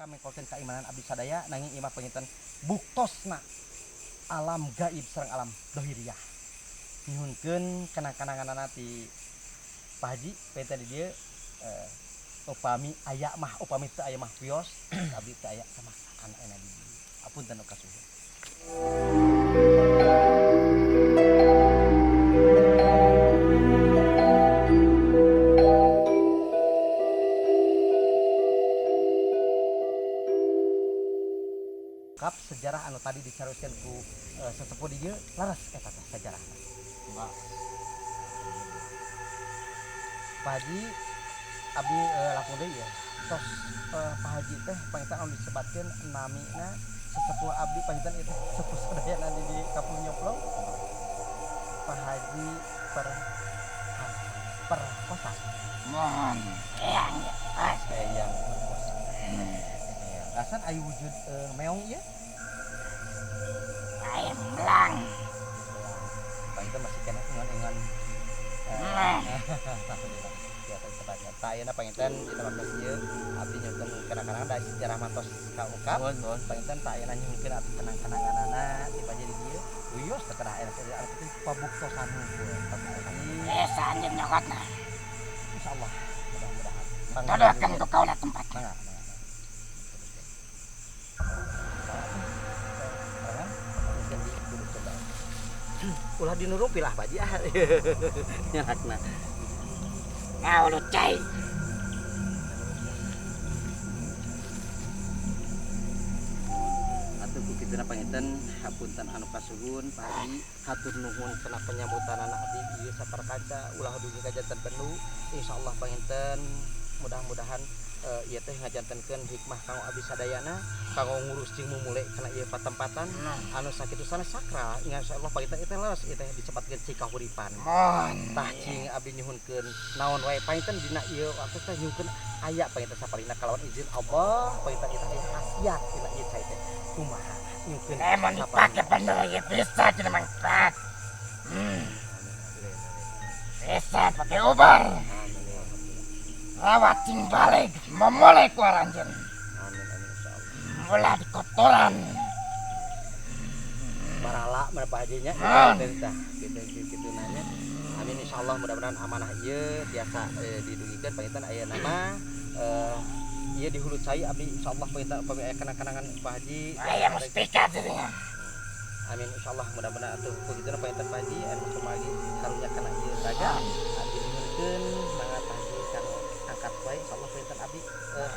Mengkolkeun keimanan abdi sadaya, nanging ieu mah panginten buktosna alam gaib sareng alam dohiriah. Nyuhunkeun kenang-kenanganana ti Pak Haji panginten di dieu, upami aya mah, upami teu aya mah wios, abdi teu aya kamaksaan ayeuna di dieu. Apunten nu kasuhun. Kap sejarah anu tadi dicarioskeun ku sesepuh di dieu leres eta teh sejarahna. Pak Haji, abdi langkung deui ya. Tos Pak Haji teh panginten anu disebatkeun namina sesepuh abdi panginten ieu teh sesepuh sadayana di Kampung Nyomplong. Pak Haji Perkosa. Mohon eyang ya. Eyang Perkosa. Rasan ayu wujud meong ieu? Ayam belang. Panginten masih kena ingon-ingon. Alhamdulillah. Biasa disebutnya. Tah ayeuna panginten dina waktu ieu abdi nyuhunkeun kenang-kenangan dari sejarah matos kaungkap. Nuhun, nuhun. Panginten tah ayeuna nyuhunkeun abdi kenang-kenanganana ti Pak Haji di dieu. Wios teh kedah aya anu penting pabuktosan hungkul. Pabuktosan. Bisa anjeun nyokotna. Insyaallah mudah-mudahan. Todohkeun ku kaula tempat. Mangga, mangga. Ulah dinurupi lah Pak Haji ah. Nyalakna. Nah, ulah cai. Atuh ku kituna panginten hapunten anu kasuhun Pak Haji, hatur nuhun kana penyambutanana abdi ieu saperkaca ulah dugi ka janten bendu. Insyaallah panginten mudah-mudahan ieu teh ngajantenkeun hikmah kanggo abdi sadayana kanggo ngurus jeung mumule kana ieu patempatan anu sakitu sanes sakral. Insyaallah panginten ieu teh leres ieu teh disebutkeun Cikahuripan. Tah cing abdi nyuhunkeun naon wae panginten dina ieu waktu teh nyuhunkeun aya panginten saparina kalawan izin Allah panginten ieu teh khasiat dina ieu cai teh kumaha nyuhunkeun Emang dipake bener ya bisa jadi manfaat. Bisa pakai ubar. Rawat cing balik, memulai ku aranjeun. Amin amin insyaallah. Mula di kotoran. Barala mana Pak Haji nya? Tah, kitu kitu nanya. Amin insyaallah mudah-mudahan amanah ieu tiasa didugikeun panginten aya nama ieu di hulu cai abdi insyaallah panginten upami aya kenang-kenangan Pak Haji. Aya mustika jadinya. Amin insyaallah mudah-mudahan atuh ku kituna panginten Pak Haji anu kemari karunya kana ieu raga abdi nyuhunkeun mangga Pak Haji kanggo angkat wae insyaallah panginten abdi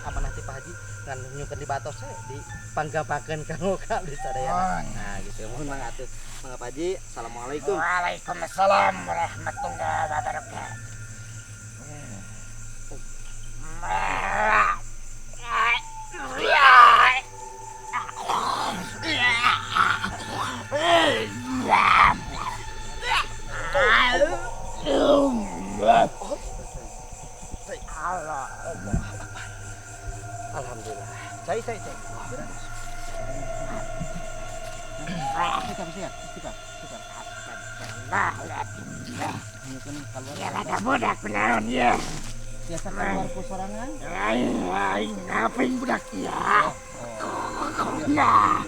amanah ti Pak Haji ngan nyuhunkeun di batos we dipanggapakeun kanggo ka abdi sadayana. Nah gitu mohon mangga atuh mangga Pak Haji. Assalamualaikum. Waalaikumsalam warahmatullahi wabarakatuh. Alhamdulillah. Cai cai cai. Siap siap siap siap. Ya ada budak kunaon ya. Biasa keluar ku sorangan. Aing aing ngapain budak ya? Nah.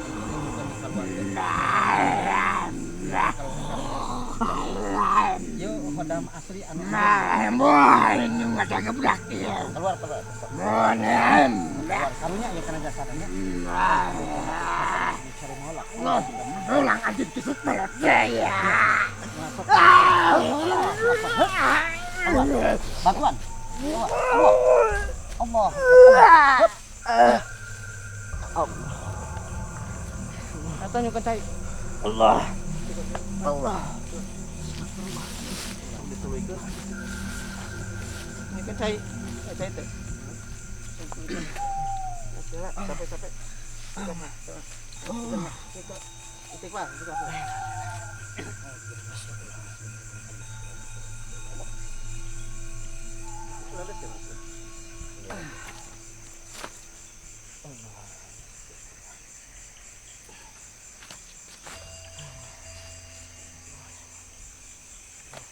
Yo hodam asli anu. Nah, boy, ada budak ya. Keluar keluar. Mohon. Keluar karunya ya kana jasarnya. Cari molak. Ulang anjing kisut melot ya. Bantuan. Allah. Allah. Atau nyukan cai. Allah. Allah. Dituluykeun. Nyukan cai. Cai teh. Sampai sampai. Istighfar, istighfar.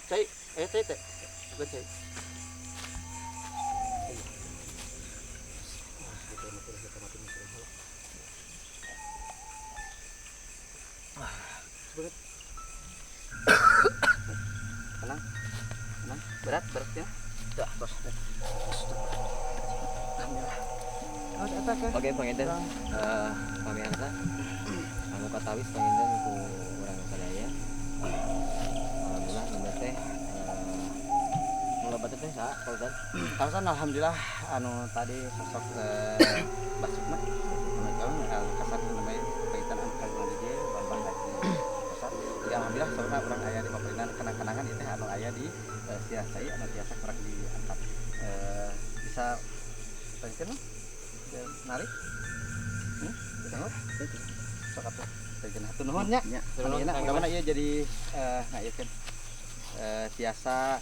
Cai, cai teh. Bukan cai. Berat. Tenang. Tenang. Berat, berat ya. Dah, bos. Alhamdulillah. Oke, panginten pamirsa anu katawis panginten ku urang sadaya. Alhamdulillah nembe teh mula batet teh saha Pak Ustad? Pak alhamdulillah anu tadi sosok Mbah Sukma anu kasar namanya kaitan anu kagungan di dieu Bambang Haji Kosar. Jadi alhamdulillah saurna urang aya di pemerintahan kenang-kenangan ieu teh anu aya di sirah cai anu tiasa kurang diangkat. Bisa panginten narik? Tengok. Sok atuh. Hatur nuhun nya. Mudah-mudahan ieu jadi ngayekeun tiasa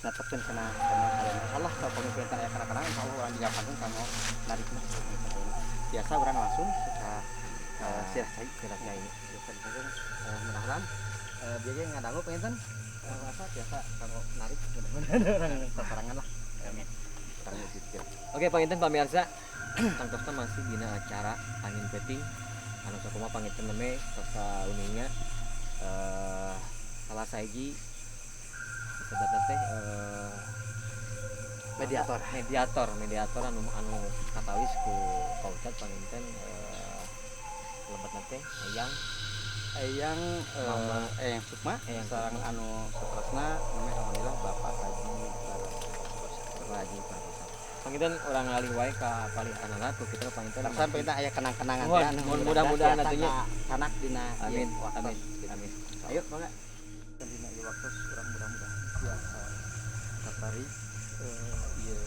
netepkeun kana kana insyaallah kalau pemerintahan aya kana-kana insyaallah urang digapankeun kanggo narik mah. Tiasa urang langsung ka sirah cai, sirah cai. Biasa dipakeun mudah-mudahan bieu ge ngadangu panginten masa tiasa kanggo narik mudah-mudahan urang sasarangan lah. Amin. Oke panginten pamirsa, tangtosna masih dina acara angin peuting anu sakumaha panginten neme tos uningnya salah sahiji disebutna teh mediator mediator anu anu katawis ku Pak Ustad panginten lebetna teh Eyang Eyang Eyang Sukma sareng anu saterasna namanya alhamdulillah Bapak Haji Haji Prakosa. Panginten urang ngalih wae ka palihanana tuh kita panginten. Sampai kita aya kenang-kenangan teh anu mudah-mudahan atunya sanak dina. Amin. Amin. Amin. Ayo mangga. Dina ieu waktu urang mudah-mudahan tiasa katarik ieu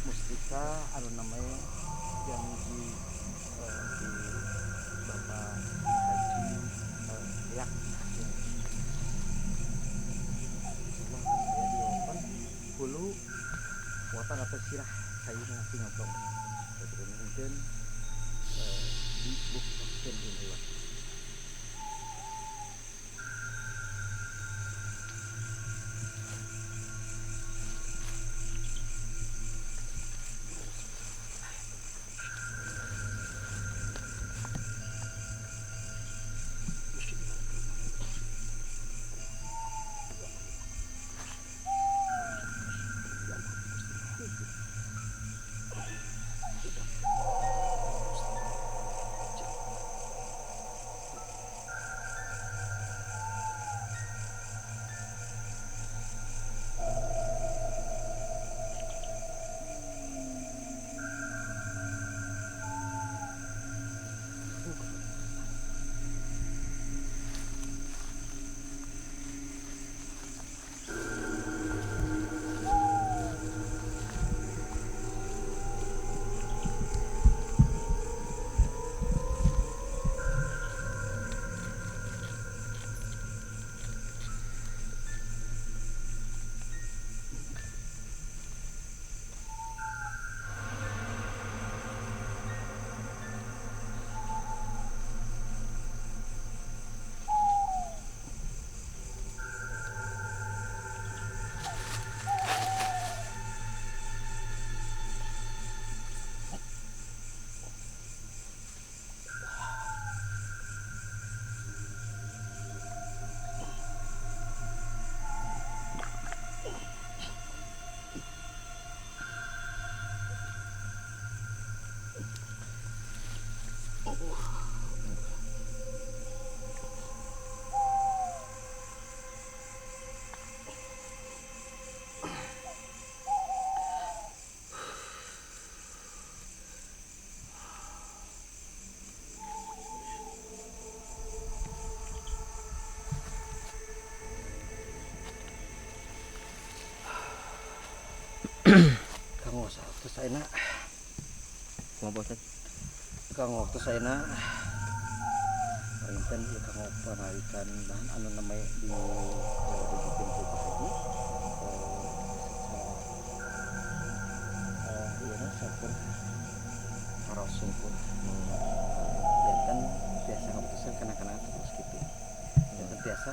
mustika anu namanya janji di Bapak Haji Yak. Hulu kuatan atau sirah sayuna singobrong mungkin di buktikan ini waktu. Kang waktu saena Kumaha Pak Ustad? Kang waktu saena parinten ieu kanggo panarikan bahan anu namanya di dibikin ku Pak Haji secara ieu sampun karaos sungkur janten tiasa ngaputusan kana-kana terus kitu janten tiasa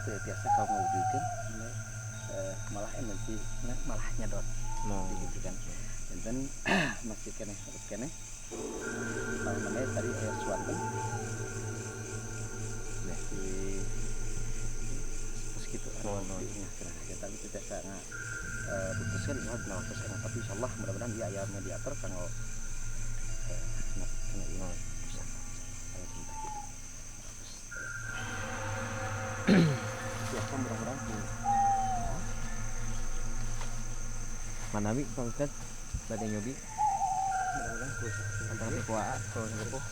teu tiasa kanggo ngawujudkeun malah energi malah nyedot gitu kan janten masih keneh keneh namanya tadi aya suanten Diingatkeun kita itu biasa putuskan dina waktu enak, tapi insyaallah mudah-mudahan dia aya mediator kanggo kena ieu pusaka aya cinta gitu. Biasa mudah-mudahan ku manawi Pak Ustad bade nyobi mudah-mudahan ku antara ku aa ku sepuh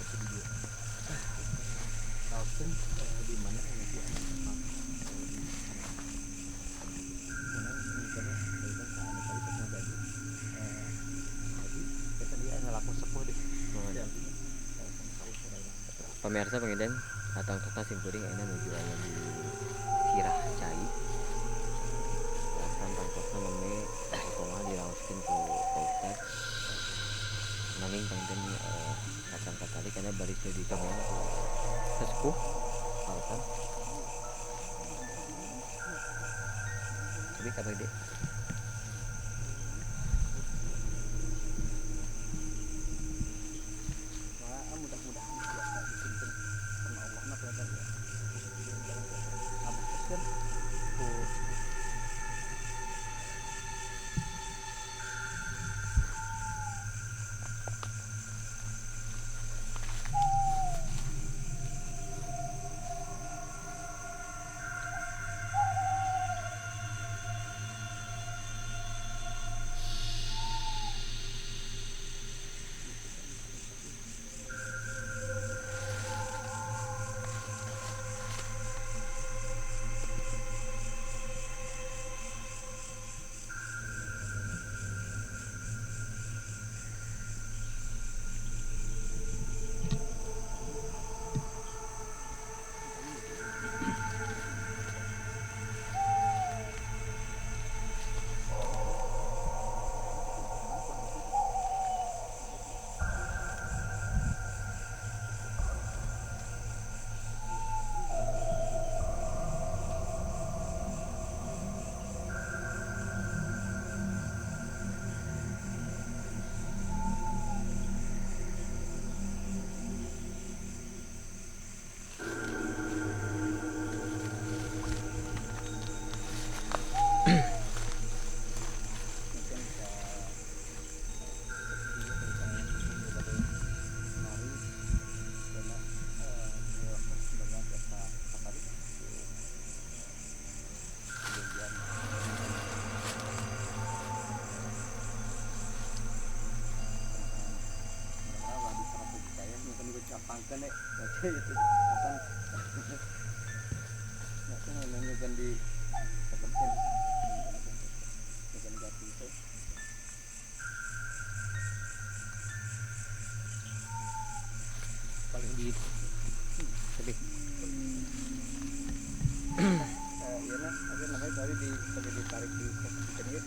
raoskeun di mana ini Pemirsa panginten atang kata simkuring ayeuna nuju aya di Sirah Cai. Alasan tangtosna nembe kumaha diraoskeun ku Pak Ustad. Nanging panginten kacang katalik kana baris di ditomean ku sesepuh Pak Ustad. Tapi kabar gede. Pangkan deh, itu apa? Nggak tahu namanya di tempat bukan jati itu. Paling di lebih. Iya nah, apa namanya tadi di tadi ditarik di posisi ini.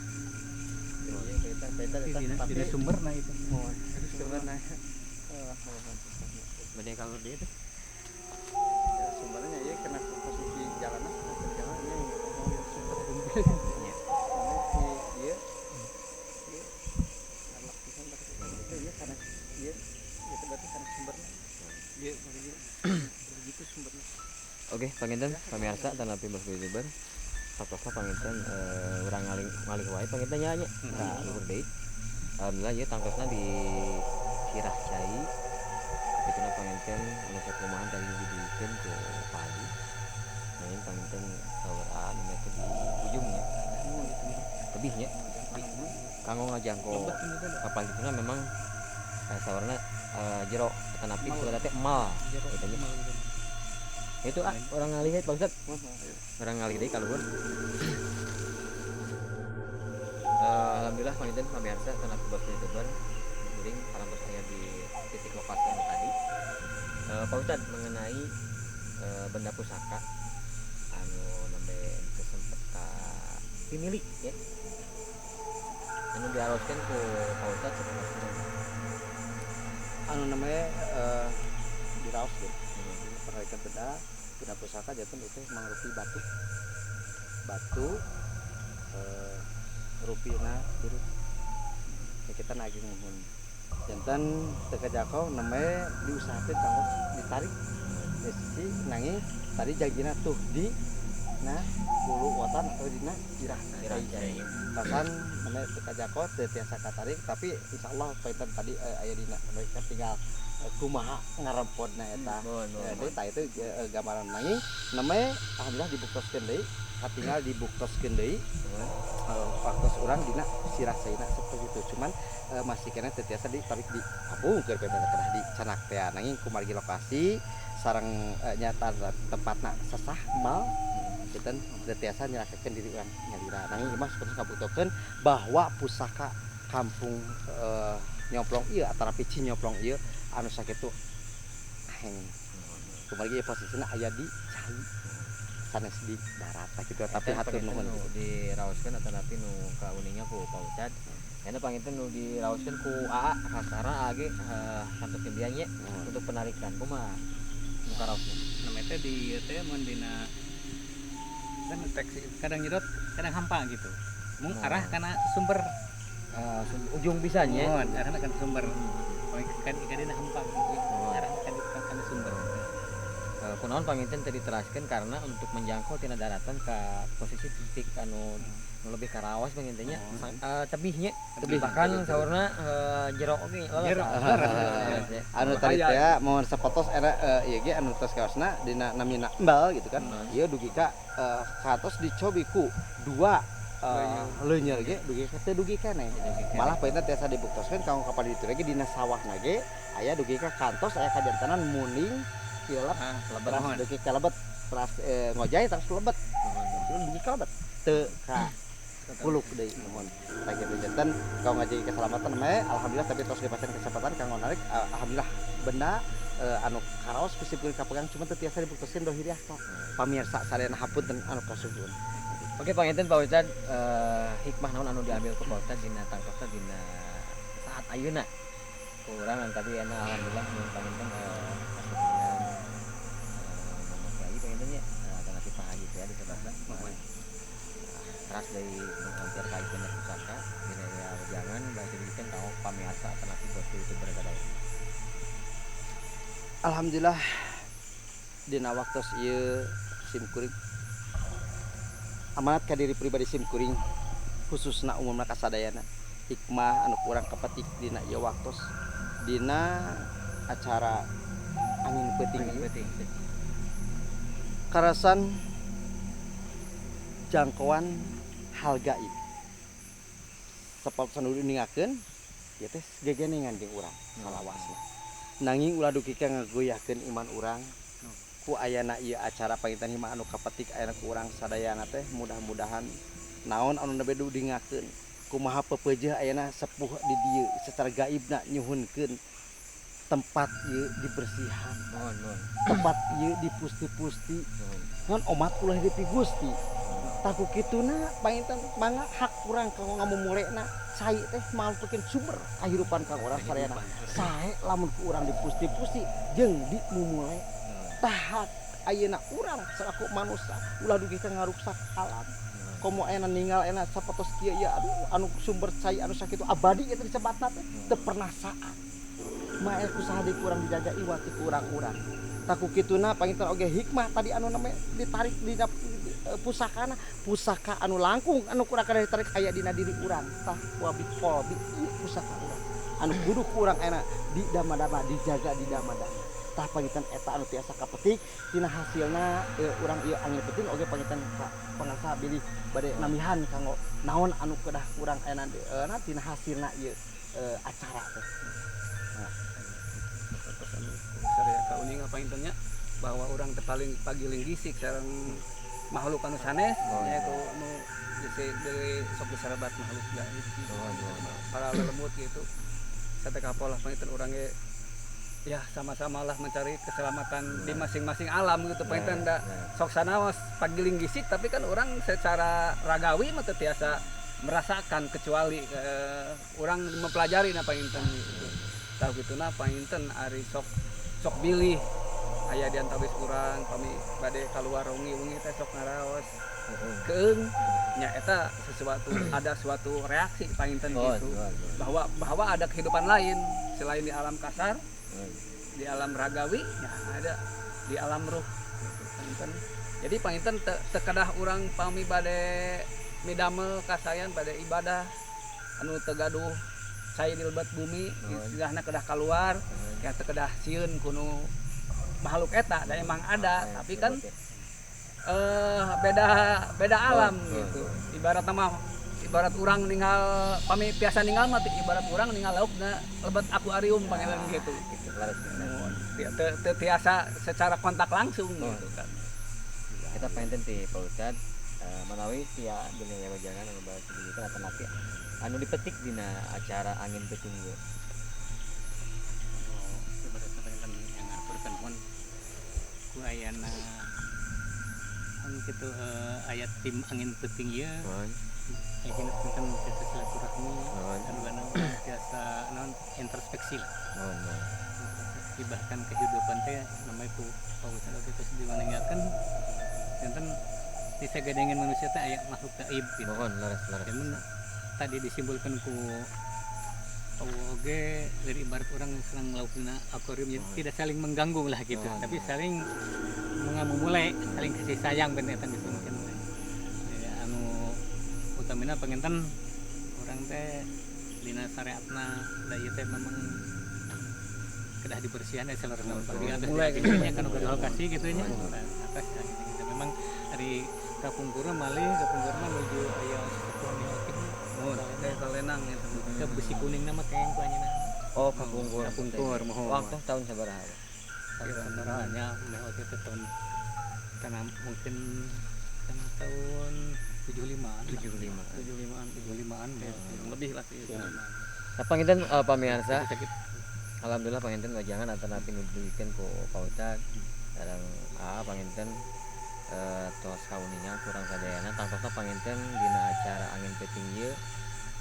Iya, tapi sumber nah itu. Oh, sumber nah. Beda kalau dia tuh ya, sumbernya ya kena posisi jalannya jalannya sumber ya dia dia itu ya karena dia itu berarti karena sumbernya dia begitu sumbernya. Oke, panginten pamirsa dan napi bos youtuber saptosna panginten urang ngalih wae panginten nya nya ka luhur deui. Alhamdulillah ya tangtosna di Sirah Cai. Itu panginten anu sakumaha tadi diduikeun ku Pak Haji. Nanging panginten saur anu teh di ujungnya. Lebihnya kanggo ngajangko kapal itu memang saurna jero tanapi sebenarnya teh emal gitu nya. Itu ah orang ngalih Pak Ustad. Orang ngalih deui ka luhur. Alhamdulillah panginten pamirsa tanapi bos youtuber kuring parantos aya di titik lokasi yang tadi. Pak Ustad mengenai benda pusaka anu nembe teu sempet ka pimilik ya. Anu diaroskeun ku Pak Ustad sakumaha? Anu namanya diraoskeun. Penarikan benda pusaka jatuh itu mangrupi batu. Batu rupina biru. Ya, kita nagih muhun. Jantan teu kajakau namanya diusahakeun kanggo ditarik. Di sisi nanging tadi jagina tuh di Dina hulu wotan atau dina sirah cai. Pasan mana teu kajangko teu tiasa katarik, tapi insyaallah panginten tadi aya dina mereka tinggal kumaha ngarempodna eta. Deui tah itu gambaran, nanging namanya alhamdulillah dibuktoskeun deui, katinggal dibuktoskeun deui waktos urang dina sirah caina seperti itu. Cuman masih keneh teu tiasa ditarik di kampung keur panginten kedah di canak teh, nanging kumargi lokasi sareng nyata tempatna sesah mal kita teu tiasa nyerahkeun diri urang nyalira. Nanging ieu mah seperti kabuktokeun bahwa pusaka kampung Nyomplong ieu atanapi Cinyoplong ieu anu sakitu aheng kumargi posisina aya di cai sanes di darat gitu, tapi hatur nuhun. Nu diraoskeun atanapi nu kauninga ku Pak Ustad. Eta panginten nu diraoskeun ku AA kasarna AA ge kantos nyebian nya untuk penarikan kumaha nu karaosna. Namanya teh di ieu teh mun dina kan teks kadang nyedot kadang hampa gitu. Mung arah kana sumber. Ujung pisan nya. Mohon arahna kana sumber. Kan ikan hampa gitu. Arahna kana sumber. Kunaon panginten tadi diteraskeun karena untuk menjangkau tina daratan ke posisi titik anu nu lebih karaos panginten nya tebihnya Tebih. Bahkan saurna jero oge. Jero. Anu tadi teh mohon sapotos era ieu ge anu tos kaosna dina namina embal gitu kan. Ieu dugi ka katos dicobi ku dua leunyer ge dugi ka teu dugi keneh. Malah panginten tiasa dibuktoskeun kanggo kapan ditu lagi dina sawahna ge aya dugi ka kantos aya kajantanan muning kilep lebet. Teras dugi ka lebet, teras ngojay terus lebet. Dugi ka lebet teu ka kuluk deui nuhun. Tah kitu janten kanggo ngajagi keselamatan mah alhamdulillah, tapi tos dipasihan kesempatan kanggo narik alhamdulillah benda anu karaos ku simkuring kapegang, cuma teu tiasa dibuktoskeun dohiriah ka pamirsa sadayana, hapunten anu kasuhun. Oke panginten Pak Ustad, hikmah naon anu diambil ku Pak Ustad dina tangtosna dina saat ayeuna ku urang anu tadi anu alhamdulillah mun panginten kasupinan Mama Kiai panginten nya atanapi Pak Haji teh disebutna teras dari hampir kait banyak pusaka dina area wejangan bahasa dibikin kanggo pamirsa atanapi bos YouTuber sadaya. Alhamdulillah dina waktos ieu simkuring amanat ka diri pribadi simkuring khususna umumna kasadayana, hikmah anu kurang kapetik dina ieu waktos dina acara angin peuting ieu karasan jangkauan hal gaib sapertos anu diuningakeun ieu teh gegenengan jeung urang salawasna, nanging ulah dugi ka ngagoyahkeun iman urang ku ayana ieu acara. Panginten hikmah anu kapetik ayana ku urang sadayana teh mudah-mudahan naon anu nembe diudingakeun kumaha pepeujeuh ayana sepuh di dieu secara gaibna nyuhunkeun tempat ieu dibersihan, Mohon mohon. Tempat ieu dipusti-pusti, Mohon. Ngan omat ulah dipigusti. Tah ku kituna panginten mangga hak urang kanggo ngamumulena cai teh mangrupakeun sumber kahirupan kanggo urang sadayana. Sae lamun ku urang dipusti-pusti jeung dimumule. Tah hak ayeuna urang selaku manusia ulah dugi ka ngaruksak alam. Komo ayeuna ninggal ayeuna sapertos kieu ieu, aduh, anu sumber cai anu sakitu abadi eta disebatna teh teu pernah saat. Mael ku saha deui ku urang dijaga iwat ku urang-urang. Tah ku kituna panginten oge hikmah tadi anu namanya ditarik dina pusakana, pusaka anu langkung anu kurang kada ditarik aya dina diri urang. Tah wabi qalbi ieu pusaka urang anu kudu ku urang ayeuna didama-dama, dijaga didama-dama. Tah panginten eta anu tiasa kapetik tina hasilna urang ieu angin peuting oge panginten ka pangasa bilih bade namihan kanggo naon anu kedah urang ayeuna tina hasilna ieu acara teh. Terus anu sadaya kauninga panginten nya bahwa urang teh paling pagiling gisik sareng makhluk anu sanes nya itu anu bisi dari sok disarebat makhluk gaib gitu. Para lelembut gitu. Sate kapolah panginten urang ge ya sama-sama lah mencari keselamatan di masing-masing alam gitu panginten da sok sanaos pagiling gisik, tapi kan orang secara ragawi mah teu tiasa merasakan kecuali orang mempelajari na panginten gitu. Tah gitu na panginten ari sok sok bilih aya di antawis urang pami bade kaluar wengi-wengi teh sok ngaraos keung nya eta sesuatu, ada suatu reaksi panginten gitu bahwa bahwa ada kehidupan lain selain di alam kasar, di alam ragawi ya ada di alam ruh gitu panginten. Jadi panginten teu kedah urang pami bade midamel kasayan bade ibadah anu teu gaduh cai di lebet bumi istilahna kedah keluar ya teu kedah sieun ku nu makhluk eta da emang ada tapi kan beda beda alam gitu. Ibarat mah ibarat urang ninggal pami biasa ninggal mah ibarat urang ninggal lauk na lebet akuarium panginten gitu. Gitu leres. Teu tiasa secara kontak langsung gitu kan. Kita panginten ti Pak Ustad manawi tia dunia wejangan anu bade diberikan atau napi anu dipetik dina acara angin peuting ieu. Ibaratnya panginten yang ngaturkeun pun ku ayana kan kitu aya tim angin peuting ieu. Ayeuna panginten tiasa silaturahmi anu kana tiasa naon introspeksi lah. Introspeksi bahkan kehidupan teh namanya ku Pak Ustad oge tos diwaninggalkeun janten disagadengan manusia teh aya makhluk gaib gitu. Mohon leres leres. Cuman tadi disimpulkan ku oge dari ibarat orang sedang melakukan akuarium jadi tidak saling mengganggu lah gitu, tapi saling memulai saling kasih sayang ben eta disebutkeun teh. Ya anu utamina panginten urang teh dina syariatna da ieu teh memang kedah dibersihan ya salarna mulai gitu nya kan uga lokasi gitu nya. Atas gitu memang ari kapungkur malih kapungkur mah nuju aya sepuh di Oh, teh kalenang eta ke besi kuning nama kayang ku anjeunna. Oh, kapungkur. Kapungkur mohon. Waktu tahun sabaraha? Tahun sabaraha nya meh teh tahun karena mungkin karena tahun 75-an. 75-an ya. Lebih lah sih. Nah, panginten pamirsa. Alhamdulillah panginten wajangan alternatif nu dibikeun ku Pak Ustad sareng panginten tos kauninga kurang sadayana tangtosna panginten dina acara angin peuting ieu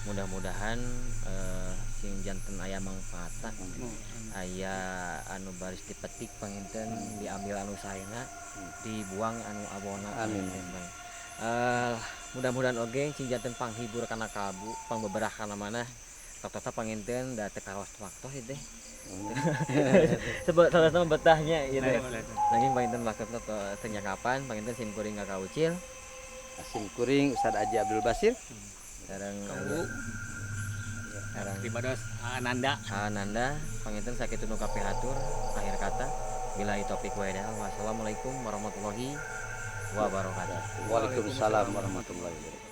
mudah-mudahan sing janten aya mangfaatna aya anu baris dipetik panginten diambil anu saena dibuang anu abona. Amin. Mudah-mudahan oge sing janten panghibur kana kalbu pangbeberah kana manah tangtosna panginten da teu kawas waktos ieu teh. Sebab salah sama betahnya gitu. Nanging panginten waktosna teu nyakapan panginten sim kuring ngakaucil. Sim kuring Ustaz Aji Abdul Basir. Sareng pribados Ananda. Ananda panginten sakitu nu kapihatur akhir kata billahi taufik wa hidayah. Wassalamualaikum warahmatullahi wabarakatuh. Waalaikumsalam warahmatullahi wabarakatuh.